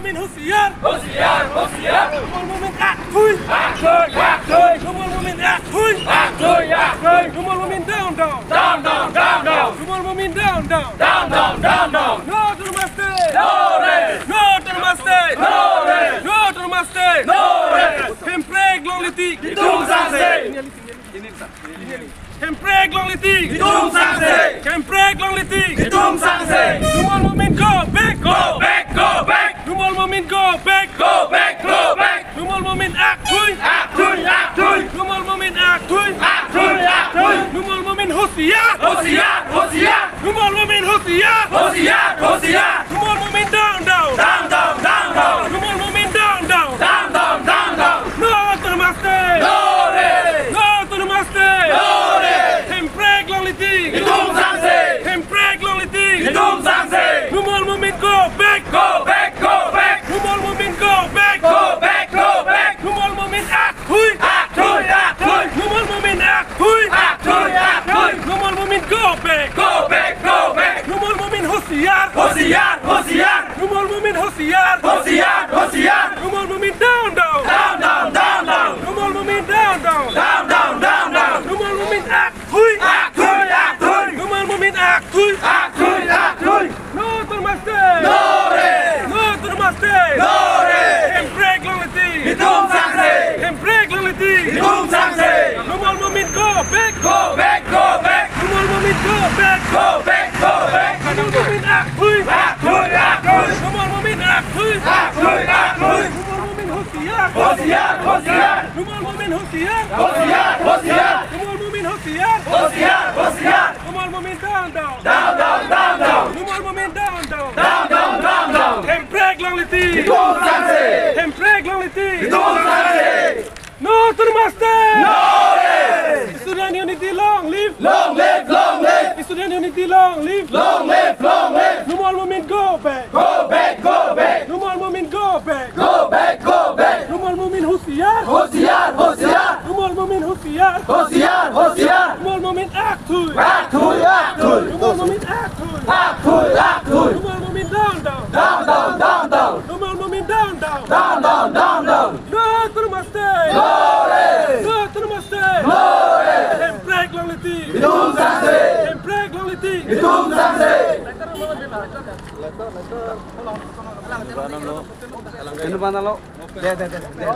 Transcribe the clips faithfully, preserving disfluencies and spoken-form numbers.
Momin husiar. Husiar, husiar. Numal Momin akthui. Akthui, akthui. Numal Momin akthui. Akthui, akthui. Numal Momin down, down. Down, down, down, down. Numal Momin down, down. Down, down, down, down. No Autonomous State. No rest. No Autonomous State. No rest. No Autonomous State. No rest. Hemprek longle tik. Itum sangse. Hemprek longle tik. Itum sangse. Hemprek longle tik. Itum sangse. Numal Momin go back. Go back, go back. Numal Momin go back. Go back, go back. Numal Momin akthui. Akthui, akthui. Numal Momin akthui. Akthui, akthui. Numal Momin husiar. Husiar, husiar. Numal Momin husiar. Husiar, husiar. Numal Momin down, down. Down, down, down, down. Numal Momin down, down. Down, down, down, down. No Autonomous State. No rest. No Autonomous State. No rest. Hemprek longle tik. Itum sangse. Hemprek longle tik. Itum sangse. Numal Momin go back. Go back, go back. Numal Momin go back. Go back, go back. Numal Momin akthui. Akthui, akthui. Numal Momin akthui. Akthui, akthui. Numal Momin go back. Go back, go back. Numal Momin husiar. Husiar, husiar. Numal Momin husiar. Husiar, husiar. Numal Momin down, down. Down, down, down, down. Numal Momin down, down. Down, down, down, down. Numal Momin akthui. Akthui, akthui. Numal Momin akthui. Akthui, akthui. No Autonomous State. No rest. No Autonomous State. No rest. Hemprek longle tik. Itum sangse. Hemprek longle tik. Itum sangse. Numal Momin go back. Go back, go back. Numal Momin go back. Go back, go back. Numal Momin akthui. Akthui, akthui. Numal Momin akthui. Akthui, akthui. Numal Momin husiar. Husiar, husiar. Numal Momin husiar. Husiar, husiar. Numal Momin husiar. Husiar, husiar. Numal Momin down, down. Down, down, down, down. Numal Momin down, down. Down, down, down, down. Hemprek longle tik. Itum sangse. Hemprek longle tik. Itum sangse. No Autonomous State. No rest. Student unity long live. Long live, long live. Student unity long live. Long live, long live. Numal Momin go back. Go back, go back. Numal Momin go back. Go back, go back. Numal Momin husiar. Husiar, husiar. Numal Momin husiar. Husiar, husiar. Numal Momin akthui. Akthui, akthui. Numal Momin akthui. Akthui, akthui. Numal Momin down, down. Down, down, down, down. Numal Momin down, down. Down, down, down, down. No Autonomous State. No rest. No Autonomous State. No rest. Hemprek longle tik. Itum sangse. Hemprek longle tik. Itum sangse. Anu banalo. Deh, deh, deh, deh.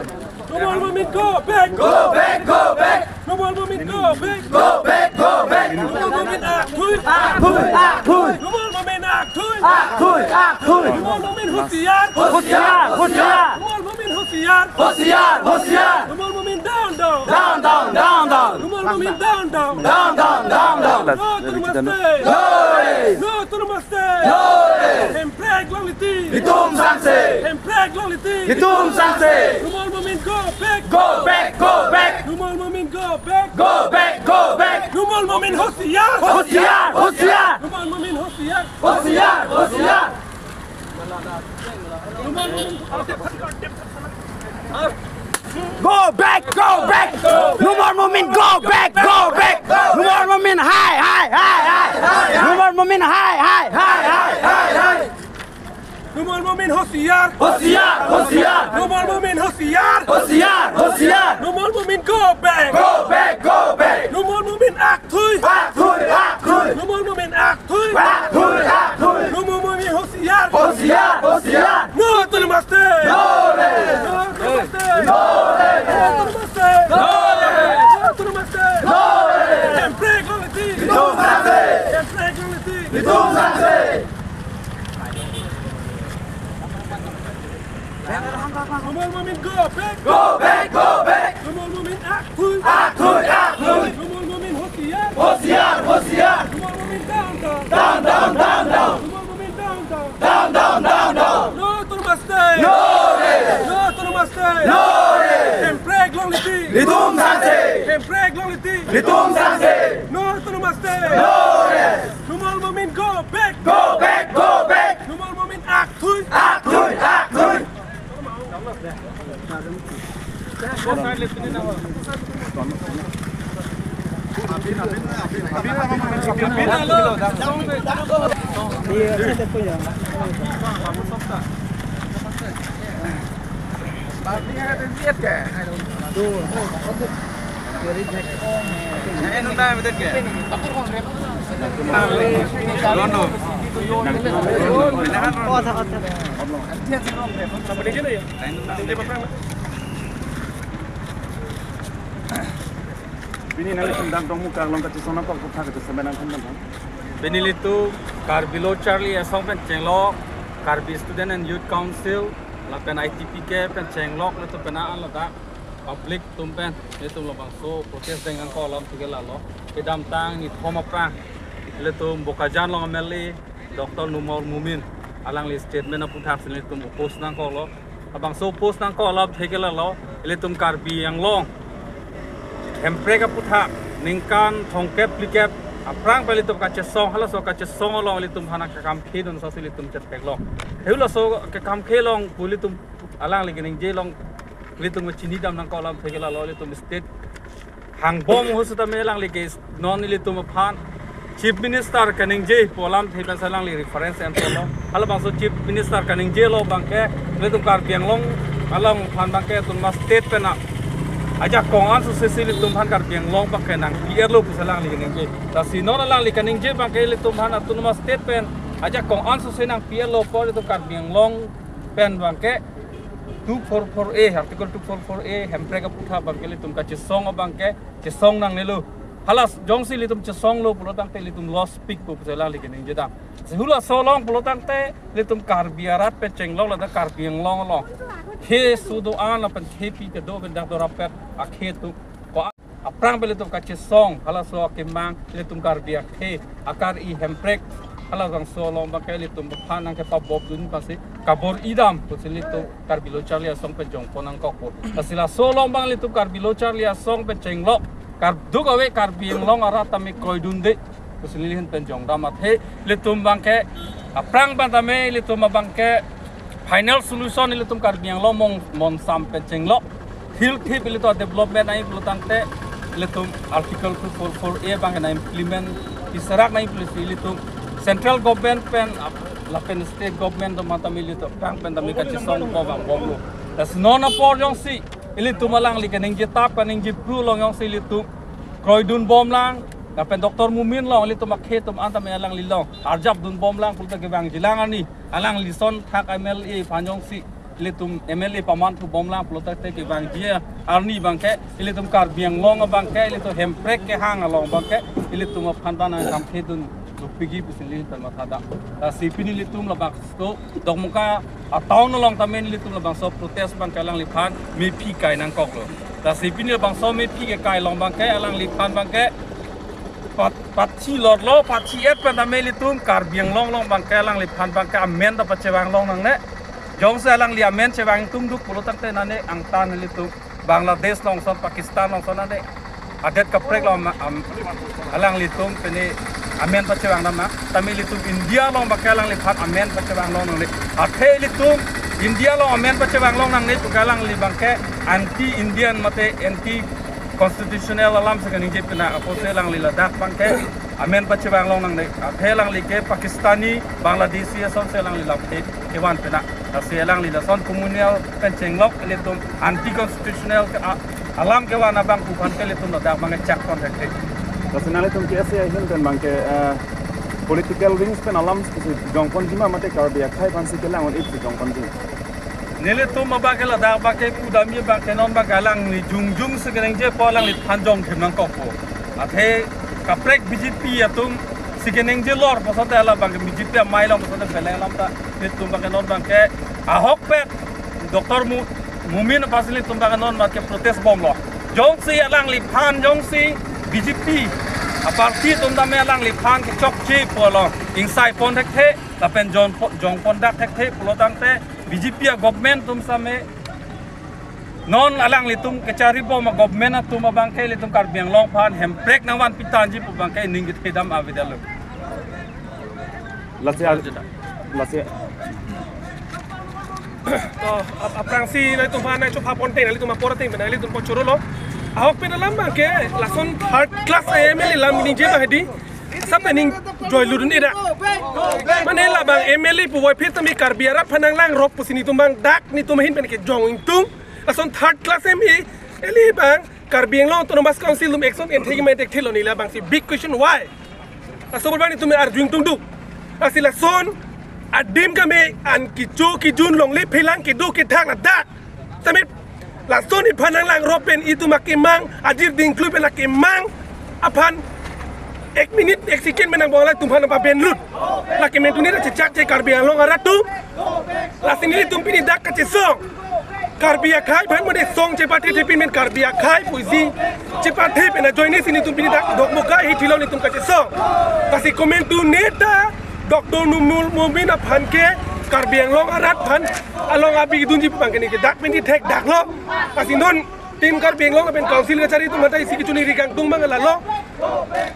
Numal Momin go back. Go back, go back. Numal Momin go back. Go back, go back. Numal Momin akthui. Akthui, akthui. Numal Momin akthui. Akthui, akthui. Numal Momin husiar. Husiar, husiar. Numal Momin husiar. Husiar, husiar. Numal Momin down, down. Down, down, down, down. Numal Momin down, down. Down, down, down, down. No Autonomous State. No rest. No Autonomous State. No rest. Hemprek longle tik. Itum sangse. Hemprek longle tik. Itum sangse. Numal Momin go back. Go back, go back. Numal Momin go back. Go back, go back. Numal Momin husiar. Husiar, husiar. Numal Momin husiar. Husiar, husiar. Numal Momin. Go back, go back. Numal Momin, go back, go back. Numal Momin, hai, hai, hai, hai. Numal Momin, hai, hai, hai, hai. Numal Momin husiar. Husiar, husiar. Numal Momin husiar. Husiar, husiar. Numal Momin go back. Go back, go back. Numal Momin akthui. Akthui, akthui. Numal Momin akthui. Akthui, akthui. Numal Momin husiar. Husiar, husiar. No Autonomous State. No rest. No Autonomous State. No rest. No Autonomous State. No rest. No Autonomous State. No rest. Hemprek longle tik. Itum sangse. Hemprek longle tik. Itum sangse. Numal Momin go back. Go back, go back. Numal Momin akthui. Akthui, akthui. Numal Momin husiar. Husiar, husiar. Numal Momin down, down. Down, down, down, down. Numal Momin down, down. Down, down, down, down. No Autonomous State. No rest. No Autonomous State. No rest. Hemprek longle tik. Itum sangse. Hemprek longle tik. Itum sangse. No Autonomous State. No rest. Numal Momin go back. Go back, go back. Numal Momin akthui. Akthui, akthui. Pini nanglitum dak Dongmukak along kachesong nangkok aphuthak kachesong nangkok. Pini ilitum Karbi Lo Charli Asong pen chenglok, Karbi Student and Youth Council lapen I T P K pen chenglok ilitum penang an ladak public atum pen ilitum labangso protest deng nangkok alam thike lalo. Kedamtang nithom aphrang ilitum Bokajan along M L A Doctor Numal Momin alangli statement aphuthak si ilitum oppose nangkoklo. Labangso oppose nangkok alam thike lalo, ilitum Karbi Anglong hemprek aphuthak ningkan thomkep phlikep aphrang pen ilitum kachesong, halaso kachesong along ilitum aphan kekam khedun sasi ilitum chetheklong. Halaso kekam khe along pu ilitum alangli keningje along ilitum chinidam nangkok alam thike lalo, ilitum state hangbom ahut sitame alangli ke non ilitum aphan Chief Minister kaningje pu alamthe pensi alangli reference enpolo. Halabangso Chief Minister kaningje along abangke ilitum Karbi Anglong along aphan abangke autonomous state pen ajakong an sose si ilitum aphan Karbi Anglong abangke nangpi-etlo pusi alangli kaningje. Lasi non alangli kaningje abangke ilitum aphan autonomous state pen ajakong an sose nangpi-etlo apot ilitum Karbi Anglong pen abangke two four four A, Article two four four A hemprek aphuthak abangke ilitum kachesong abangke chesong nangnelo. Hala jongsi ilitum chesonglo pulo tangte ilitum loss pik pu pusi alangli keningje dam. Si halaso along pulo tangte ilitum Karbi arat pen chenglok ladak Karbi Anglong along, khe keso do-an lapen khepi kedo pen dak dorapet akhei atum ko aphrang pen ilitum kachesong, halaso akemang ilitum Karbi akhei akari hemprek, halabangso along abangke ilitum aphan nangkepabobdun pasi kabor-idam pusi ilitum Karbi Lo Charli Asong pen jongpon nangkokpo. Lasi laso along abang ilitum Karbi Lo Charli Asong pen chenglok, karduk ave Karbi Anglong arat tame kroidunde pusi neli ahin pen jongdam, athe ilitum abangke aphrang pen tame ilitum abangke final solution ilitum Karbi Anglong mong monsam pen chenglok. Thilthip ilitum development ai pulo tangte ilitum Article two four four A abang na implement piserak nangji pusi ilitum central government pen ap-, lapen state government atum tame ilitum aphrang pen tame kachesong bom angbomlo. Lasi non apor jongsi ilitum alangli kaningje tap kaningje phru along jongsi ilitum kroidun bomlang, lapen Doctor Momin along ilitum akhei atum an tame alangli along arjapdun bomlang pulote kevangjilang arni, alangli ason thak M L A aphan jongsi ilitum M L A pamanthu bomlang pulo tangte kevangji arni abangke ilitum Karbi Anglong abangke ilitum hemprek kehang along abangke ilitum aphan ta nangkam khedun dopikji pusi neli ahin pen mathadam. Lasi pini ilitum labangso Dongmukak atown along tame ilitum labangso protest abangke alangliphan mephi kai nangkoklo. Lasi pini labangso mephi kekai along abangke alangliphan abangke pat-, pathi lotlo, pathi-et pen tame ilitum Karbi Anglong along abangke alangliphan abangke amen ta pachevang long nangne. Jongsi alangli amen chevang tum duk pulo tangte nane angtan ilitum Bangladesh along ason, Pakistan along ason nane adet kaprek along am-, am-, alanglitum pini amen pachevang dam nang. Tame ilitum India along abangke alangliphan amen pachevang long nangne. Athe ilitum India along amen pachevang long nangne puke alangli abangke anti Indian mate anti constitutional alam si kaningje pina apotsi alangli ladak abangke amen pachevang long nangne. Athe alangli ke Pakistani, Bangladeshi asonsi alangli lamthe kevan pina. Lasi alangli lason communal pen chenglok ilitum anti constitutional ke a-, alam kevan abang pu aphan ke ilitum ladak abangke chak pon thekthe. Lasi nanglitum K S A ahin pen abangke, eh, political wings pen alam si jongponji ma mate Karbi akhei aphansi kelang un-e si jongponji? Nelitum abangke ladak abangke pudamji abangke non abangke alangli jongjung si keningjepo, alangliphan jongthim nangkokpo. Athe kaprek B J P atum si keningje lor pulote hala abangke B J P amei along pulote beleng alam ta nelitum abangke non abangke ahokpet Doctor Mo-, Momin aphansi nelitum abangke non abangke protest bomlo. Jongsi alangliphan jongsi B J P aparty atum tame alangliphan kechokche pulo ingsai pon thekthe lapen jong po-, jongpon dak thekthe pulo tangte B J P agovernment atum same non alanglitum kechari bom agovernment atum abangke ilitum Karbi Anglong aphan hemprek nangvan pitangji pu abangke ning kethedam avedetlo. Lasi al-, lasi. To, ap-, aphrangsi nanglitum aphan nangchopha pon te, nanglitum apor ateng, nanglitum apor chorolo. Ahokpet alam abangke lason third class M L A alam ningje abang hedi. Sap ta ning Joy ludun ida. Mane labang M L A puvoiphit tame Karbi arat aphan nanglangrop pusi netum abang dak netum ahin pen kejong ingtung. Lason third class M L A abang Karbi Anglong Autonomous Council atum action enthek ma enthekthelo, neli labangsi big question why. Laso abang netum arju ingtungduk. Lasi lason adim keme an kecho kejun longle phelang kedo kethak ladak. Tame lason iphan nanglangrop pen itum akemang, ajir dingklu pen akemang aphan ek minute ek second pen nang bongla itumphan nangpabenlut. Lake mentuni ta chechak che Karbi Anglong arat atum. Lasi nelitum pini dak kachesong. Karbi akhei aphan mane song chepathe thepin pen Karbi akhei pusi chepathe pen ajoine si netum pini dak Dokmoka ahithilo netum kachesong. Lasi komentu neta Doctor Numal Momin aphan ke Karbi Anglong arat aphan along abi dunji abang ke neke dak pen kethekdaklo. Lasi non Team Karbi Anglong lapen Council kachari atum hadak isi kechuningri kangtung abang lalo.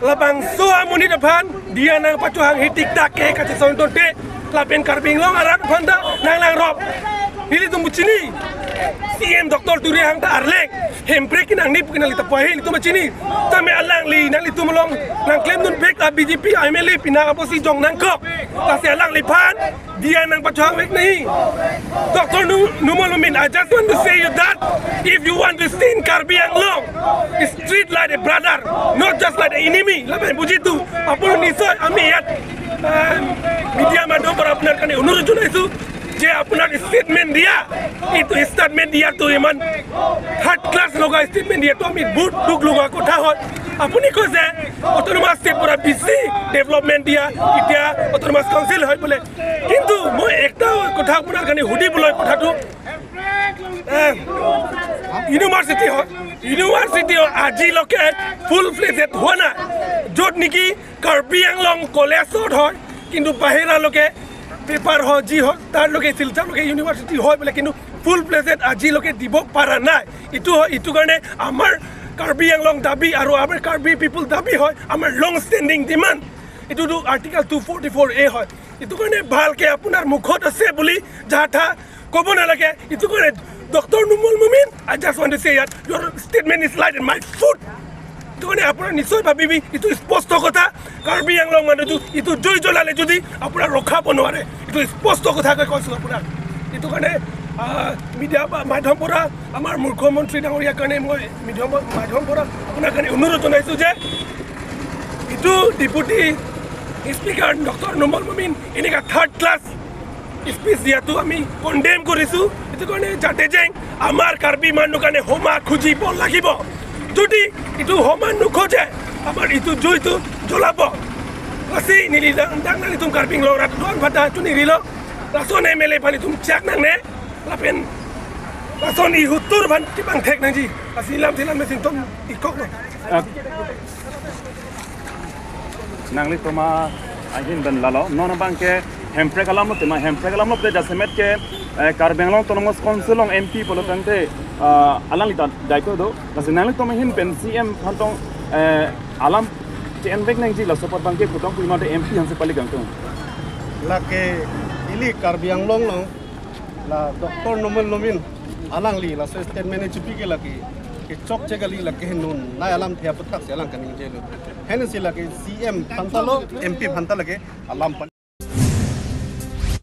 Labangso amonit aphan diya nangpachohang hetik dak ke kachesong tangte lapen Karbi Anglong arat aphan ta nanglangrop. Nelitum chini C M Doctor Tuliram ta arleng Hemprek ke nangne pu ke nangli ta puvoiphit nelitum chini. Tame alangli nanglitum along nangklemdun bek a B J P M L A pini apotsi jong nangkok. Lasi alangliphan diya nangpachohang vek nahi. Doctor Nu-, Numal Momin, I just want to say you that if you want to stay in Karbi Anglong, treat like a brother, not just like the enemy. Lapen bujitu, apun nisoi ami iyat, um, media madhyom para apunar karne onurot jonaisu je apunar statement diya, itu statement diya to iman third class loga statement diya to ami bohut dukh loga kotha hoi. Apuni koise Autonomous State pura bisi development diya, ketia Autonomous Council hoi bole. Kintu moi ekta kotha apunar karne hudi boloi kotha tu, eh, university hoi, university hoi ajiloke full fledged hua nai. Jot niki Karbi Anglong college hoi, kintu bahira loke paper hoi ji hoi, tar loke Silchar loke university hoi bole, kintu full fledged ajiloke dibo para nai. Itu hoi, itu karne amar Karbi Anglong dabi aru amar Karbi people dabi hoi, amar long standing demand. Itu tu Article two forty-four A hoi. Itu karne bhalke apunar mukhot ase buli jatha kobo nalage. Itu karne Doctor Numal Momin, I just want to say that your statement is light in my foot. Itu karne apunar nisoi bhabibi, itu sposto kotha. Karbi Anglong mane tu, itu joi jolale jodi apunar rokha bo nware. Itu sposto kotha ke koisu apunar. Itu karne, ah, media ba-, madhyom pura, amar mukhyamantri dangoriya karne moi madhyom, madhyom pura apunar karne onurot jonaisu je itu Deputy Speaker Doctor Numal Momin eneka third class speech diyatu ami condemn korisu. Itu karne jate jeng amar Karbi manu karne homa khujibo lagibo. Jodi itu homa nukhoje, amar itu joi tu jolabo. Lasi neli dang, dang nanglitum Karbi Anglong arat don bata chuningrilo. Lason M L A aphan itum chak nangne. Lapen lason ihutur aphan kibang thek nangji. Lasi lam thilam mesing tom ikok lo. Ah. Nanglitum ahin pen lalo, non abang ke Hemprek alam lote ma, Hemprek alam lote jasemet ke, eh, Karbi Anglong Autonomous Council along M P pulo tangte, ah, alangli ta daito do. Lasi nanglitum ahin pen C M aphan tong, eh, alam che-envek nangji, laso apot abang ke kutong kuinote M P aphansi pali kangtung. Lake ili Karbi Anglong along la Doctor Numal Momin alangli laso statement chipi ke lake kechokche kali, lake henun nai alamthe aphuthak si alang kaningjelo. Hensi lake C M aphan ta lo, M P aphan ta lake alam pan